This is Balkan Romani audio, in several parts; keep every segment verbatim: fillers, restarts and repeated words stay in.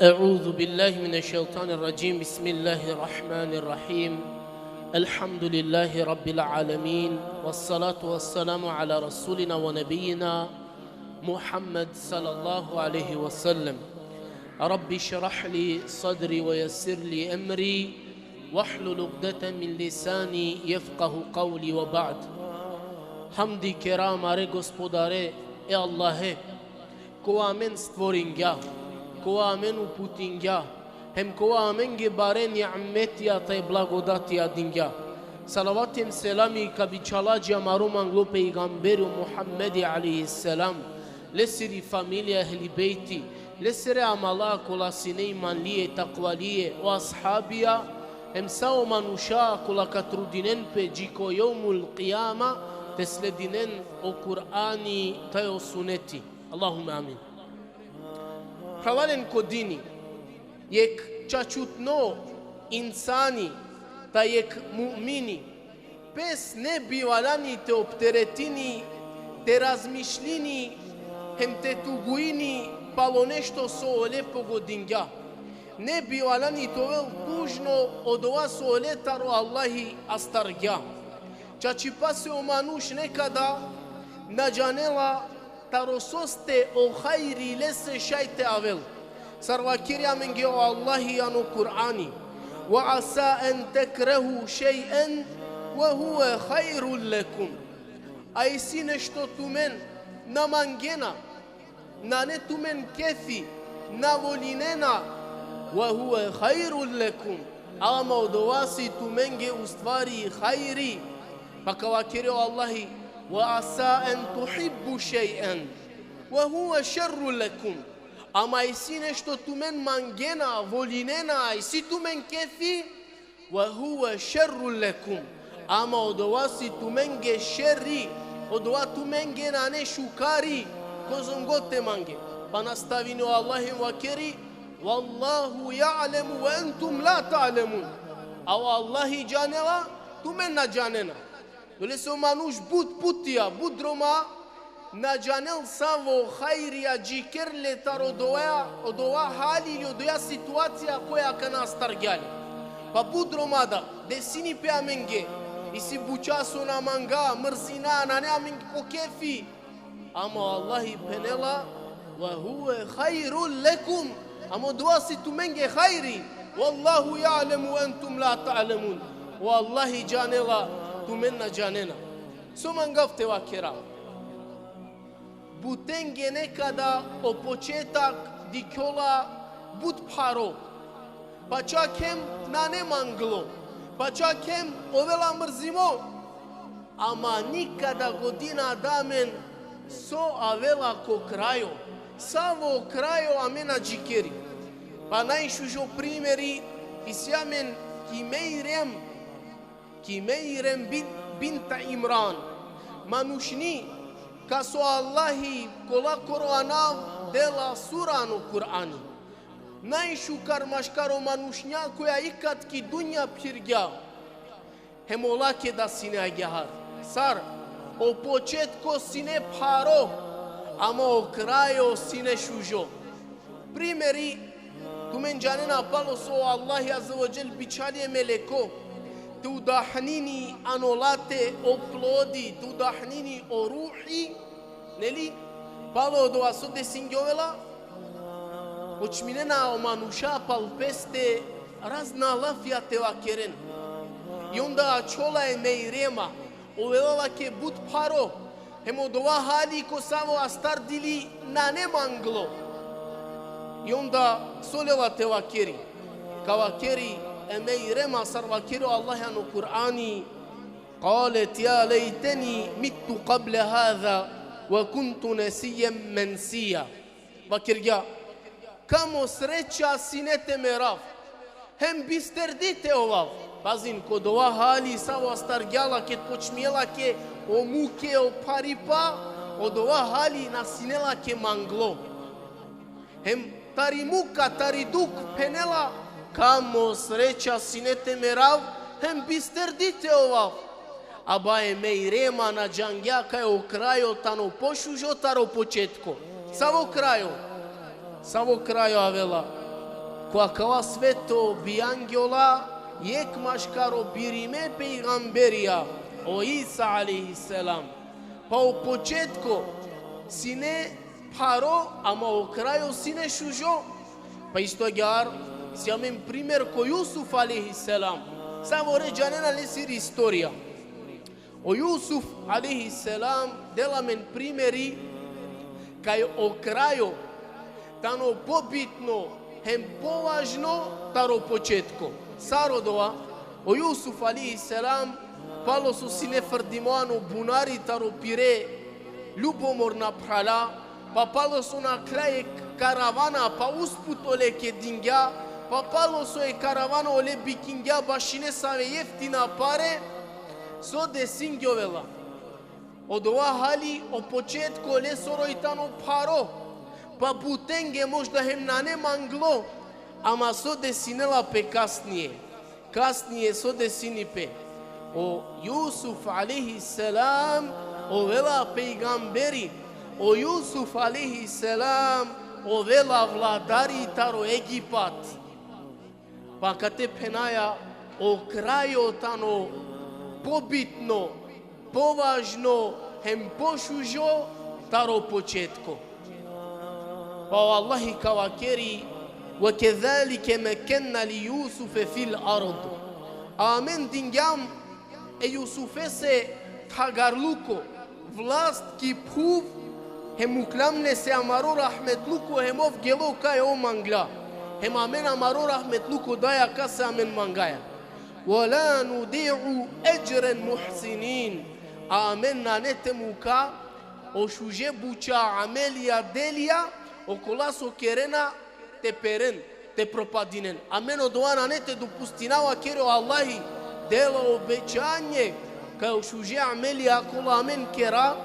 أعوذ بالله من الشيطان الرجيم. بسم الله الرحمن الرحيم. الحمد لله رب العالمين، والصلاة والسلام على رسولنا ونبينا محمد صلى الله عليه وسلم. رب اشرح لي صدري ويسر لي أمري واحلل عقدة من لساني يفقه قولي وبعد. Hamdi kera amare Gospodare, e Allahe, kova amen stvoringja, kova amen uputingja, hem kova amenge bare ni'metija thaj blagodatija dingja. Salavati hem selami ka bičhala dži amaro manglo pejgamberi o Muhammedi alejhi selam, lesiri familija, ehli bejti, lesere amala kola sine imanlije, takvalije, o ashabija, hem sa o manuša kola ka trudinen pe dži ko jevmul kijama te sledinen o Kur'ani thaj o suneti. Allahumme amin. Phralalen ko dini, jekh čačutno insani, thaj jekh mu'mini, pes ne bi valjani te opteretini, te razmišljini, hem te tuguini palo nešto so ole pogodingja. Ne bi valjani te ovel tužno odova so ole taro Allahi astargja. Čačipase o manuš nekada na džanela taro soste o hajri lese šaj te avel. Sar vakeri amenge o Allahi ano Kur'ani: وعسى أن تكرهوا شيئا وهو خير لكم. A isi nešto tumen na mangena, nane tumen kefi, na volinena, وهو خير لكم, ama odova si tumenge ustvari hajri. Pa ka vakeri o Allahi: وعسى أن تحبوا شيئا وهو شر لكم. Ama isi nešto tumen mangena, volinena, isi tumen kefi, وهو شر لكم, ama odova si tumenge šerri, odova tumenge nane šukari, kozom god te mange. Pa nastavini o Allahi vakeri: والله يعلم وأنتم لا تعلمون. A o Allahi džanela, tumen na džanena. Dolese o manuš but putija, but droma, na džanel savo hajri adžiker le taro odova, odova hali ili odoja situacija koja akana astargja le. Pa but droma da, desini pe amenge, isi buča so na manga, mrzina, nane amenge po kefi. Ama o Allahi phenela: وهو خير لكم. Ama odova si tumenge hajri. والله يعلم وأنتم لا تعلمون. O Allahi džanela, tumen na džanena. So mangav te vakera? Butenge nekada o početak dikhola but pharo. Pa čak hem nane manglo. Pa čak hem ovela mrzimo. Ama nikada godi na da amen so avela ko krajo. Savo krajo amen adžikeri. Pa najšužo primeri isi amen ki Mejrem, ki Mejrem bin, bint Imran. Manušni, kas o Allahi kolakoro anav dela sura ano Kur'ani. Najšukar maškaro manušnja koja ikad ki dunja phirgja. Hem olake da sine agjaar. Sar, o početko sine pharo, ama o krajo sine šužo. Primeri, tumen džanena palo so o Allahi Azze ve Dželle bičhali e meleko te udahnini ano late o plodi, te udahnini o ruhi, neli, palo odova so desingjovela, počminena o manuša pal peste razna lafija te vakeren. I onda ačhola e Mejrema, ovela lake but pharo, hem odova hali ko savo astardili nane manglo. I onda so lela te vakeri? Ka vakeri e Mejrema sar vakeri o Allahi ano Kur'ani: قالت يا ليتني مت قبل هذا وكنت نسيا منسيا. Vakergja: kamo sreća sine te merav, hem bisterdi te ovav. Pazin, ko dova hali savo astargja la, ked počmijela ke o muke, o pharipa, o dova hali na sine lake manglo. Hem tari muka, tari duk phenela: kamo sreća sine te merav, hem bisterdi te ovav. Aba e Mejrema na džangja kaj o krajo tano pošužo taro početko. Savo krajo? Savo krajo avela? Ko akava sveto bijangjola jekh maškaro birime pejgamberija, o Isa alejhi selam. Pa o početko sine pharo, ama o krajo sine šužo. Pa isto agjaar si amen primer ko Jusuf alejhi selam. Savore džanena lesiri istorija. O Jusuf alejhi selam dela amen primeri kaj o krajo tano pobitno hem považno taro početko. Sar odova? O Jusuf alejhi selam, palo so sine frdimo ano bunari taro pire ljubomorna phrala, pa palo so nakhla jekh karavana, pa usput ole kedingja, pa palo so e karavana ole bikingja baši nesave jeftina pare, so desingjovela? Odova hali, o početko lesoro i tano pharo, pa butenge možda hem nane manglo, ama so desinela pe kasnije? Kasnije so desini pe? O Jusuf alejhi selam ovela pejgamberi, o Jusuf alejhi selam ovela vladari taro Egipat. Pa kate phenaja, o krajo tano pobitno, považno hem pošužo taro početko. Pa o Allahi ka vakeri: وكذلك مكنا ليوسف في الأرض. Amen dingjam e Jusufese thagarluko, vlast ki phuv, hem mukljam lese amaro rahmetluko, hem ov gelo kaj ov mangla. Hem amen amaro rahmetluko daja kase amen mangaja. ولا نضيع أجر المحسنين. Amen nane te muka o šuže buča, amelija, delija, okola so kerena te peren, te propadinen. Amen odova nane te dopustina, vakeri o Allahi, dela obećanje kaj o šuže amelija kola amen kera,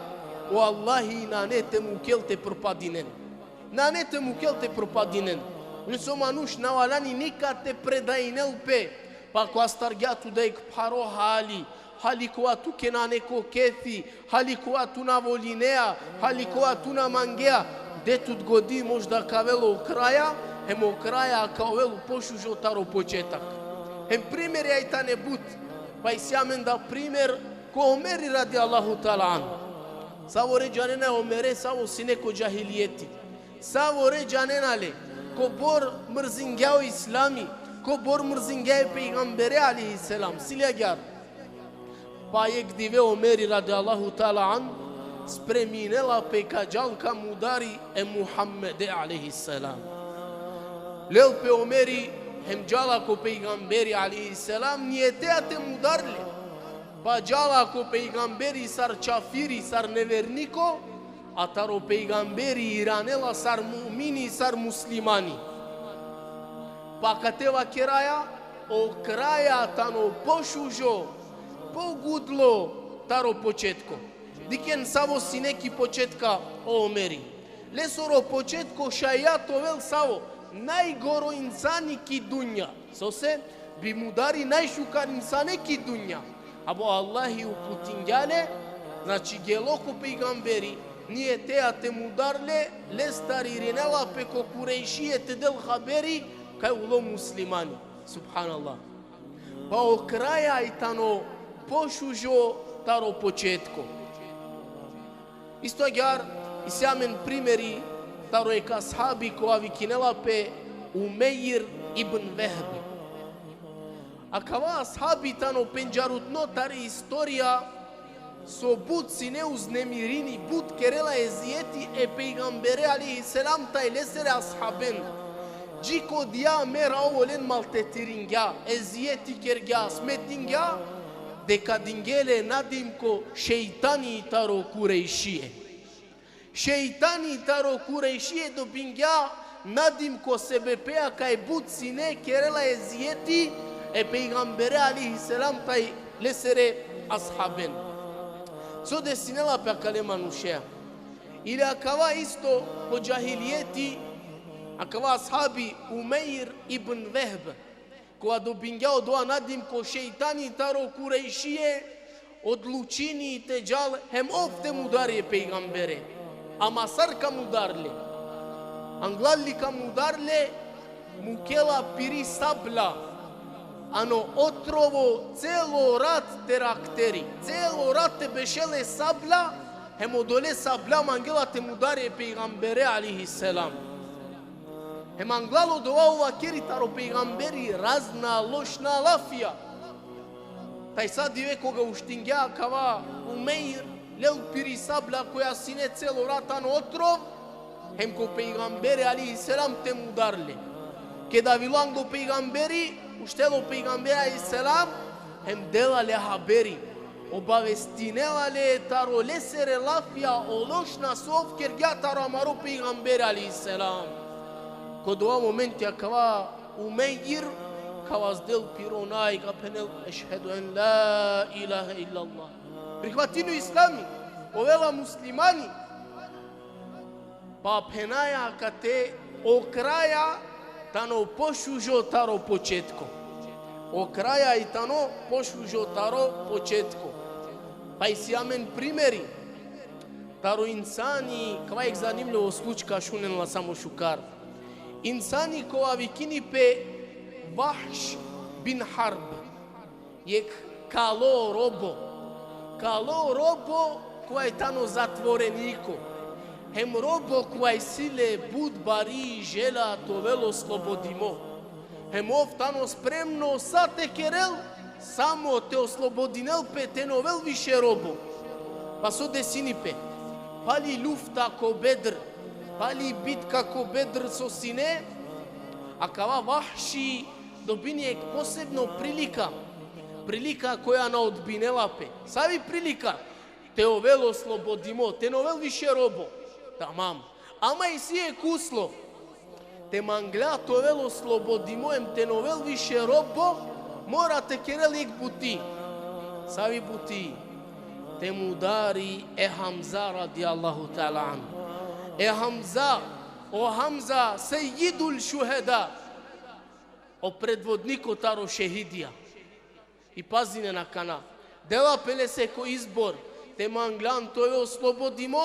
o Allahi nane te mukel te propadinen. Nane te mukel te propadinen. Niso manuš na valjani nikad te predajnel pe, pa ko astargja tu dajekh pharo hali, hali kova tuke nane ko kefi, hali kova tu na volinea, hali kova tu na mangea, de tut godi možda ka avel o kraja, hem o kraja ka ovel pošužo taro početak. Hem primerja i tane but, pa isi amen da primer ko Omeri radijallahu teala anhu. Savore džanena e Omere savo sine ko džahilijeti. Savore džanena le, kobor mrzingja o islami, kobor mrzingja e pejgambere alejhi selam, si li agjaar? Pa jekh dive Omeri radijallahu teala anhu spreminela pe ka džal ka mudari e Muhammede alejhi selam. Lel pe Omeri hem džala ko pejgamberi alejhi selam, nijetea te mudar le. Pa džala ko pejgamberi sar čafiri, sar neverniko, a taro pejgamberi iranela sar mu'mini, sar muslimani. Pa kate vakeraja, o kraja tano pošužo, pogudlo taro početko. Dikhen savo sine ki početka o Omeri. Lesoro početko šaj te ovel savo? Najgoro insani ki dunja. Sose? Bi mudari najšukar insane ki dunja. Abo Allahi uputingja le, znači gelo ko pejgamberi, nijetea te mudar le, lestar irinela pe ko Kurejšije te del haberi kaj ulo muslimani. Subhanallah. Pa o kraja i tano pošužo taro početko. Isto agjaar isi amen primeri taro jekh ashabi kova vikinela pe Umejr ibn Vehb. Akava ashabi tano pendžarutno tari istorija, so but sine uznemirini, but kerela ezijeti e pejgambere alejhi selam taj lesere ashaben. Dži ko dija mera ov olen maltretiringja, ezijeti kergja, smetingja, deka dingje le nadimko šejtani taro Kurejšije. Šejtani taro Kurejšije dobingja nadimko sebepea kaj but sine kerela ezijeti e pejgambere alejhi selam taj lesere ashaben. So desinela pe akale manušea? Ili akava isto ko džahilijeti, akava ashabi Umejr ibn Vehb, kova dobingja odova nadimko šejtani taro Kurejšije, odlučini te džal hem ov te mudari e pejgambere. Ama sar ka mudar le? Anglal li ka mudar le, Mukela piri sablja, ano otrovo celo rat te rakteri, celo rat te bešel e sablja, hem odole sablja mangela te mudari e pejgambere alejhi selam. Hem anglal odova o vakeri taro pejgamberi razna lošna lafija. Tajsa dive koga uštingja kava Umeir, lel piri sablja koja sine celo rat ano otrov, hem ko pejgambere alejhi selam te mudar le. Keda avilo anglo pejgamberi, uštelo pejgamberi alejhi selam, hem dela le haberi, obavestinela le taro lesere lafija o lošna so ov kergja taro amaro pejgamberi alejhi selam. Ko dova momenti akava Umeir ka vazdel piro naj, ka phenel: Ešhedu en la ilahe illallah. Prihvatini o islami, ovela muslimani. Pa phenaja kate o kraja tano pošužo taro početko. O kraja i tano pošužo taro početko. Pa isi amen primeri taro insani, kava jekh zanimljivo slučka, šunen la samo šukar. Insani kova vikini pe Vahš bin Harb, jekh kalo robo. Kalo robo kova i tano zatvoreniko. Hem robo kova isi le but bari želja te ovel oslobodimo. Hem ov tano spremno sa te kerel, samo te oslobodinel pe, te na ovel više robo. Pa so desini pe? Pali lufta ko Bedr, pali bitka ko Bedr so sine, akava Vahši dobini jekh posebno prilika, prilika koja na odbinela pe. Savi prilika? Te ovel oslobodimo, te na ovel više robo. Tamam. Ama isi jekh uslov. Te mangla te ovel oslobodimo hem te na ovel više robo, mora te kerel jekh buti. Savi buti? Te mudari e Hamza radijallahu ta'ala anhu. E Hamza, o Hamza, sejjidul šuheda, o predvodniko taro šehidija. I pazinen akana. Dela pe lese ko izbor, te manglan te ove oslobodimo,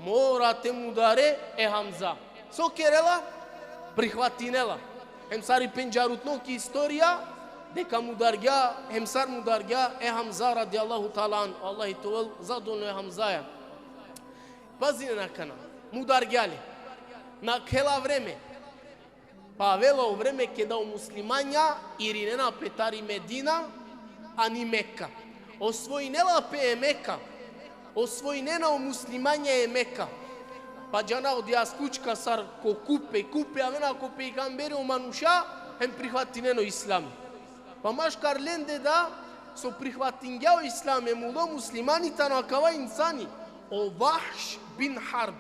mora te mudare e Hamza. So kerela? Prihvatinela. Hem sar i pendžarutno ki istorija, deka mudargja, hem sar mudargja e Hamza radijallahu ta'ala anhu. Allahi te ovel zadovoljno e Hamzaja. Pazinen akana. Mudargja le. Nakhela vreme. Pa avela o vreme keda o muslimanja irinena pe tari Medina ani Meka. Osvojinela pe e Meka. Osvojinena o muslimanja e Meka. Pa džana odija slučka sar ko kupe, kupe avena ko pejgamberi o manuša, hem prihvatinena o islami. Pa maškar lende da so prihvatingja o islami, hem ulo muslimani, tano akava insani, o Vahš bin Harb.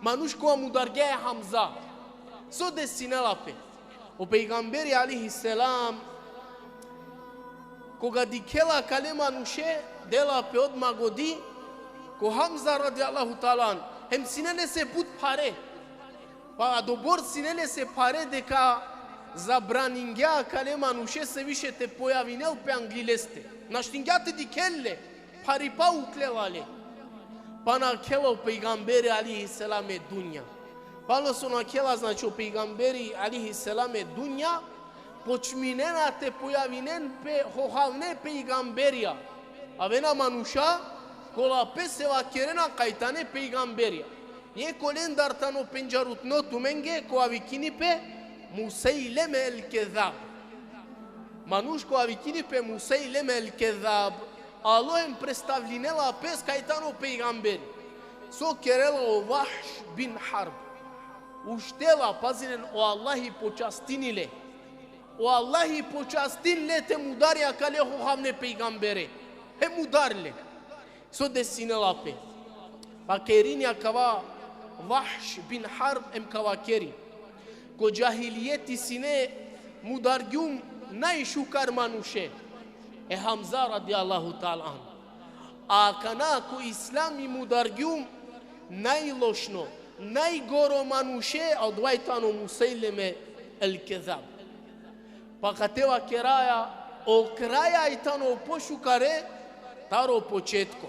Manuš kova mudargja e Hamza. So desinela pe? O pejgamberi alejhi selam, koga dikhela kale manuše, dela pe odma godi ko Hamza radijallahu ta'ala anhu. Hem sine lese but phare. Pa adobor sine lese phare deka zabraningja kale manušese više te pojavinel pe angli leste. Naštingja te dikhel le, pharipa uklela le. Pa nakhela o pejgamberi alejhi selam e dunja. Palo so nakhela, znači, o pejgamberi alejhi selam e dunja, počminena te pojavinen pe hohavne pejgamberija. Avena manuša kola pese vakerena kaj tane pejgamberija. Jekh olendar tano pendžarutno tumenge, kova vikini pe Musejleme el-Kezab. Manuš kova vikini pe Musejleme el-Kezab, alo hem predstavlinela pes kaj tano pejgamberi. So kerela o Vahš bin Harb? Uštela, pazinen, o Allahi počastini le. O Allahi počastini le te mudari akale hohavne pejgambere. Hem mudari le. So desinela pe? Vakerini akava Vahš bin Harb hem ka vakeri: Ko džahilijeti sine mudargjum najšukar manuše, e Hamza radijallahu ta'ala anhu. A akana ko islami mudargjum najlošno, najgoro manuše, a odova i tano Musejleme el-Kezab. Pa kate vakeraja, o kraja i tano pošukare taro početko.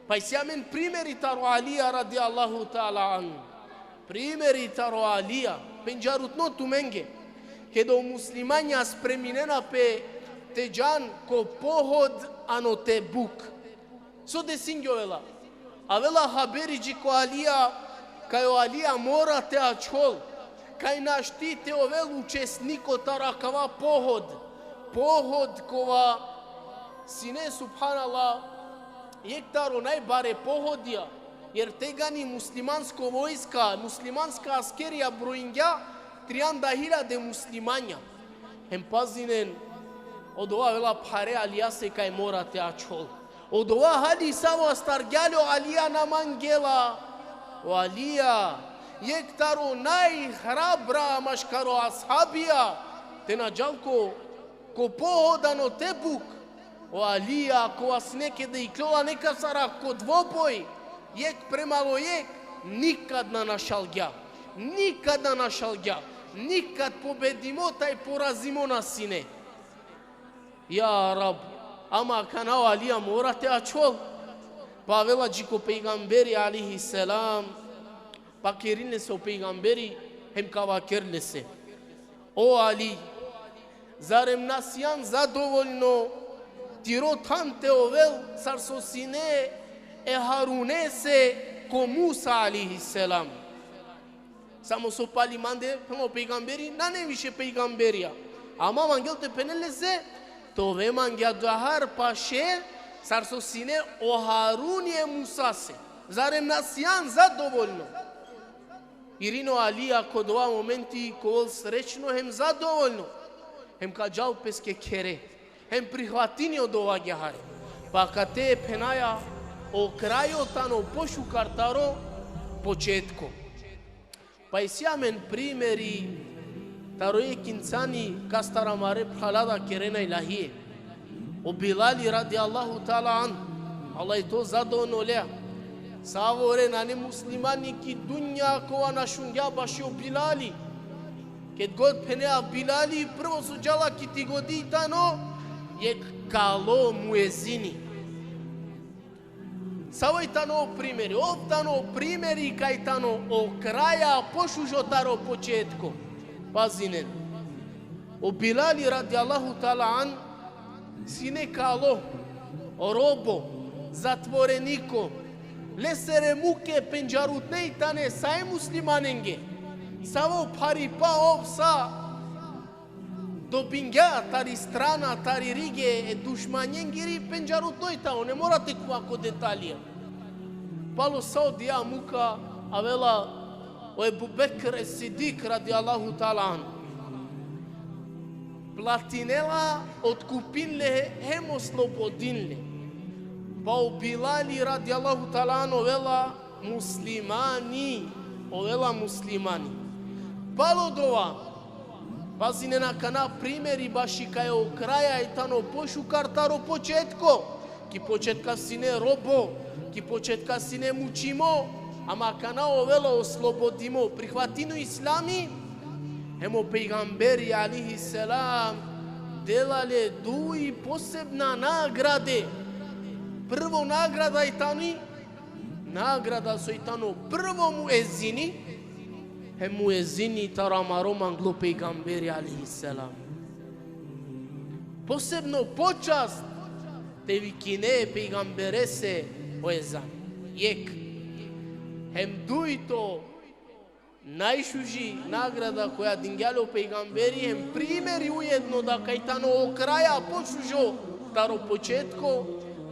Pa isi amen primeri taro Alija radijallahu ta'ala anhu. Primeri taro Alija, pendžarutno tumenge. Keda o muslimanja spreminena pe te džan ko pohod ano Tebuk. So desingjovela? Avela haberi dži ko Alija, kaj o Alija mora te ačhol, kaj našti te ovel učesniko taro akava pohod. Pohod kova sine, subhanallah, jekh taro najbare pohodija, jer tegani muslimansko vojska, muslimanska askerija brojingja trianda hiljade muslimanja. Hem pazinen, odova avela phare Alijase kaj mora te ačhol. Odova hali savo astargja le, o Alija na mangela. O Alija, jekh taro najhrabra maškaro ashabija, te na džal ko, ko pohod ano Tebuk. O Alija, kova sine keda iklola nekasar ko dvoboj, jekh premalo jekh, nikad na našalgja. Nikad na našalgja. Nikad pobedimo taj porazimo na sine. Ja Rab, ama akana o Alija mora te ačhol. Pa avela dži ko pejgamberi alejhi selam, pa kerin lese o pejgamberi, hem ka vaker lese: O Ali, zarem na sian zadovoljno tiro than te ovel sar so sine e Harunese ko Musa alejhi selam? Samo so pali mande, phenela o pejgamberi, nane više pejgamberija. Ama mangel te phenel lese, te ove mange adžahar paše, sar so sine o Haruni e Musase. Zarem na sian zadovoljno? Irini o Alija ko dova momenti ka ovel srećno hem zadovoljno. Hem ka džal peske khere. Hem prihvatini odova agjaar. Pa kate phenaja, o krajo tano pošukar taro početko. Pa isi amen primeri taro jekh insani kastar amare phrala da kerena ilahije. O Bilali radijallahu teala anhu, Allah te ol zadovoljno oleja. Savore nane muslimani ki dunja kova na šungja bašo Bilali. Ked god phenea Bilali, prvo so džala ki ti godi tano jekh kalo muezini. Savo i tano primeri? Ov tano primeri kaj tano o kraja pošužo taro početko. Pazinen. O Bilali radijallahu teala anhu sine kalo, robo, zatvoreniko. Lesere muke pendžarutne i tane sa e muslimanenge. Savo pharipa ov sa dobingja tari strana, tari rige e dušmanengiri, pendžarutno i tano, ne mora te khuva ko detalija. Palo sa odija muka avela o Ebu Bekr es-Siddik radijallahu teala anhu. Platinela, otkupin le hem oslobodin le. Pa o Bilali radijallahu teala anhu ovela muslimani, ovela muslimani. Palo dova, pazinen akana primeri baši kaj o kraja i tano pošukar taro početko. Ki početka sine robo, ki početka sine mučimo, ama akana ovela oslobodimo, prihvatini o islami, hem o pejgamberi alejhi selam dela le duj posebna nagrade. Prvo nagrada i tani nagrada so i tano prvo muezini, hem muezini taro amaro manglo pejgamberi alejhi selam. Posebno počast te vikine e pejgamberese o ezan. Jekh. Hem dujto, najšuži nagrada koja dingja le o pejgamberi, hem primeri ujedno da kaj tano o kraja pošužo taro početko,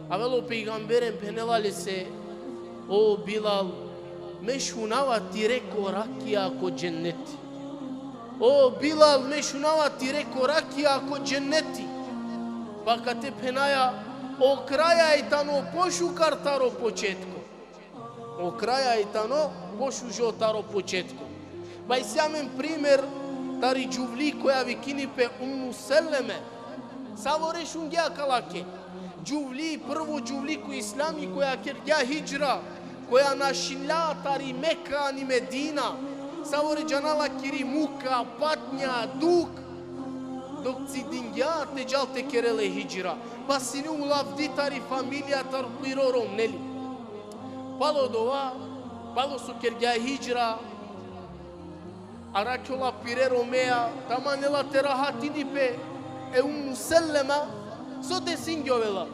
avela o pejgamberi hem phenela lese: O Bilal, me šunava tire korakija ko dženneti. O Bilal, me šunava tire korakija ko dženneti. Pa kate phenaja, o kraja i tano pošukar taro početko. O kraja i tano pošužo taro početko. Pa isi amen primer tari džuvli koja vikini pe Ummu Seleme. Savore šungja akala ke? Džuvli, prvo džuvli ko islami koja kergja hidžra, koja našinla tari Meka ani Medina. Savore džanela kiri muka, patnja, duk, dok cidingja te džal te kerel e hidžra. Pa sine ulavdi tari familija, taro piro rom, neli? Palo dova, palo so kergja hidžra, Arakhjola pire romea, tamanela te rahatini pe. E Ummu Selema, so desingjovela?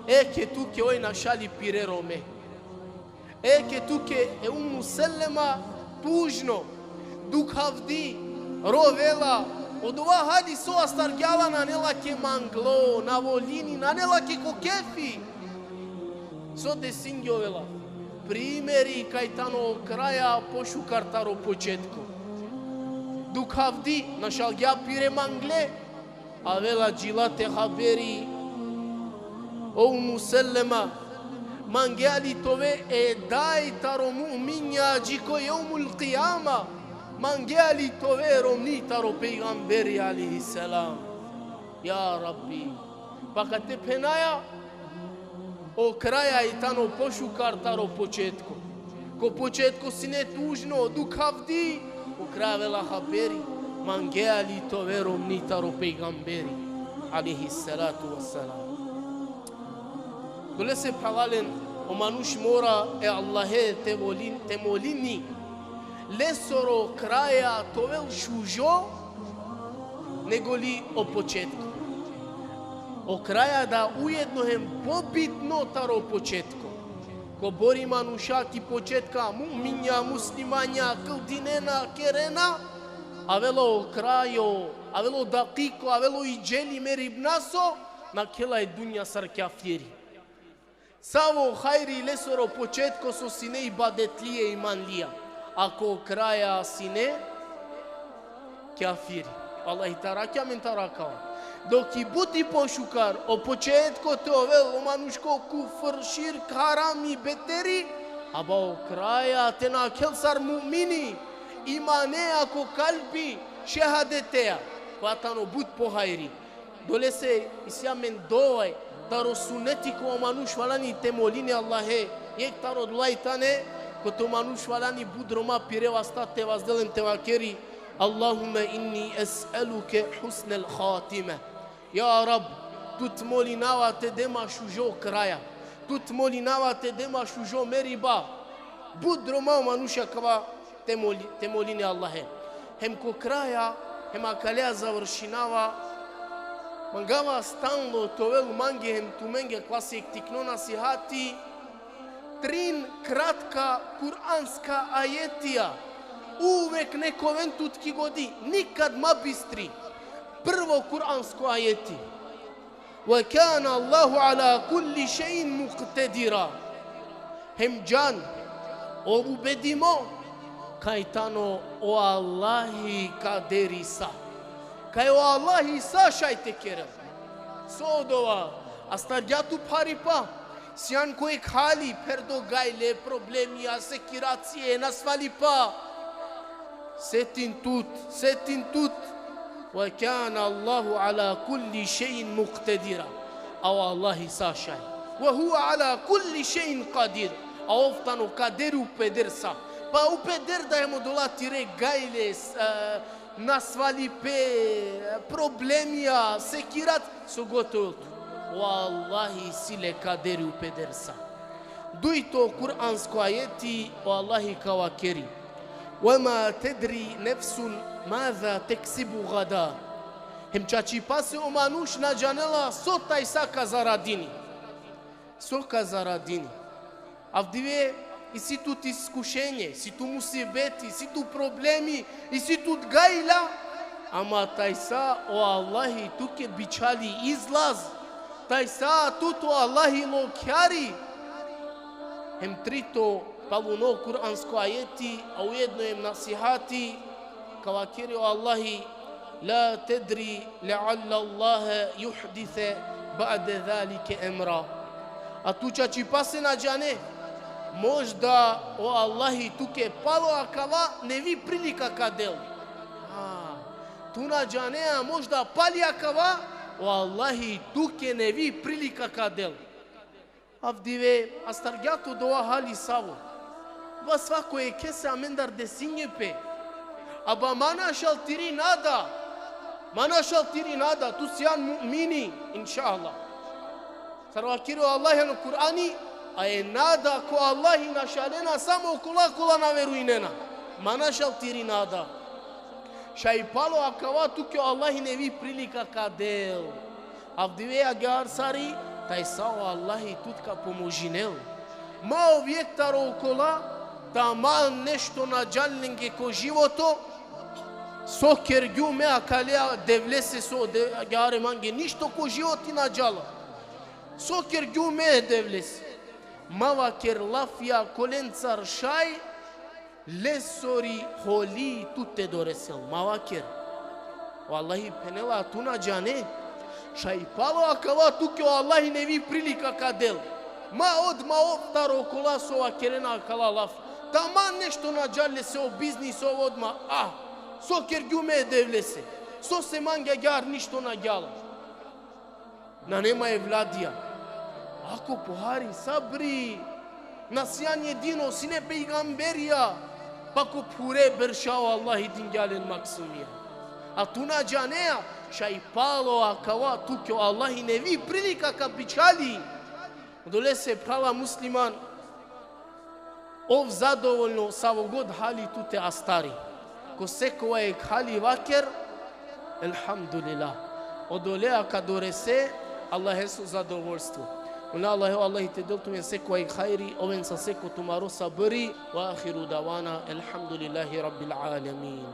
Eke tuke oj našali pire rome. Eke tuke e Ummu Selema tužno, dukhavdi, rovela, odova hali so astargja la, nane lake manglo, na volini, nane lake ko kefi. So desingjovela? Primeri kaj tano o kraja pošukar taro početko. Dukhavdi, našalgja pire mangle, avela džilate haberi: O Ummu Selema, mangea li te ove e daj taro mu'minja dži ko jevmul kijama? Mangea li te ove romni taro pejgamberi alejhi selam? Ja Rabbi, pa kate phenaja, o kraja i tano pošukar taro početko. Ko početko sine tužno, dukhavdi, o kraja avela haberi: Mangea li te ove romni taro pejgamberi alejhi salatu vesselam? Dolese phralalen, o manuš mora e Allahe te molin, te molini lesoro kraja te ovel šužo nego li o početko. O kraja da ujedno hem pobitno taro početko. Kobor i manuša ki početka mu'minja, muslimanja, kldinena, kerena, avela o krajo, avela o dakiko, avela o i dželi meribnaso, nakhela e dunja sar kjafiri. Savo hajri lesoro početko so sine ibadetlije, imanlija, a ko kraja sine kjafiri. Allahi te arakhel amen, te arakhel. Dok i but i pošukar o početko te ovel o manuš ko kufr, širk, harami, beteri, aba o kraja te nakhel sar mu'mini, imanea ko kalbi, šehadetea, kova tano but pohajri. Dolese isi amen dova taro suneti, kova o manuš valjani te molini Allahe, jekh taro dola i tane, kote o manuš valjani but droma pire vasta te vazdel hem te vakeri: Allahumme inni es'eluke husnel hatime. Ja Rab, tut molinava te de ma šužo kraja. Tut molinava te de ma šužo meriba. But droma o manuš akava te moli-, te molini Allahe. Hem ko kraja, hem akalea završinava, mangava stalno te ovel mange hem tumenge, kova si jekh tikno nasihati, trin kratka kuranska ajetija, uvek nek oven tut ki godi, nikad ma bistri. Prvo kuransko ajeti: Ve kana Allahu ala kulli šejin muktedira. Hem džan, ov ubedimo, kaj tano o Allahi kaderi sa. Kaj o Allahi sa šaj te kerel. So odova? Astargja tu pharipa, sian ko jekh hali, pherdo gajle, problemija, sekiracije, nasvalipa. Setin tut, setin tut. Ve kana Allahu ala kulli šejin muktedira. A o Allahi sa šaj. Ve huve ala kulli šejin kadir. A ov tano kaderi upeder sa. Pa upeder da hem odola tire gajle, s-, e, nasvalipe, problemija, sekirat, so god te ovel tut. O Allahi isi le kaderi upeder sa. Dujto kuransko ajeti, o Allahi ka vakeri: Ve ma tedri nefsun maza teksibu gada. Hem čačipase o manuš na džanela so tajsa ka zaradini. So ka zaradini. Avdive isi tut iskušenje, isi tu musibeti, isi tu problemi, isi tut gajla, ama tajsa o Allahi tuke bičhali izlaz, tajsa tut o Allahi lokjari. Hem trito paluno kuransko ajeti, a ujedno hem nasihati, ka vakeri o Allahi: La tedri lealla Allahe juhdise ba'de zalike emra. A tu čačipase na džane, možda o Allahi tuke palo akava nevi prilika ka del. A, tu na džane, a možda pali akava, o Allahi tuke nevi prilika ka del. Avdive astargja tu dova hali savo. Ba svako jekhese amendar desinge pe. Aba ma našal tiri nada. Ma našal tiri nada, tu sian mu'mini, inšallah. Sar vakeri o Allahi ano Kur'ani: A e nada ko Allahi našalena samo kola kola na verujnena. Ma našal tiri nada. Šaj palo akava tuke o Allahi nevi prilika ka del. Avdive agjaar sari, taj sa o Allahi tut ka pomožinel. Ma ov jekh taro okola, taman nešto na džal lenge ko životo, so kergjum me akale devlese so de, agjaar mange ništo ko životi na džala. So kergjum me devlese. Ma vaker lafija kolencar šaj, lesori holi tut te doresel. Ma vaker. O Allahi phenela tu na džane. Šaj palo akava tuke o Allahi nevi prilika ka del. Ma odma ov taro okola so vakerena akala laf. Taman nešto na džal lese o biznis ov odma. Ah, so kergjum me devlese. Sose mange agjaar ništo na džala. Nane ma evladija. Ako pohari sabri, na sijan jedino, sine pejgamberija, pa ko phure berša o Allahi dingja len maksumija. A tu na džanea, šaj palo akava tuke o Allahi nevi prilika ka bičhali. Odolese phrala musliman, ov zadovoljno savo god hali tute astari. Ko sekova jekh hali vaker, elhamdulillah. Odolea ka dorese Allaheso zadovoljstvo. Mola Allahe, o Allahi te del tumen sekova jekh hajri, oven sa seko tumaro sabri. Ve ahiru davana, elhamdulillahi rabbil alemin.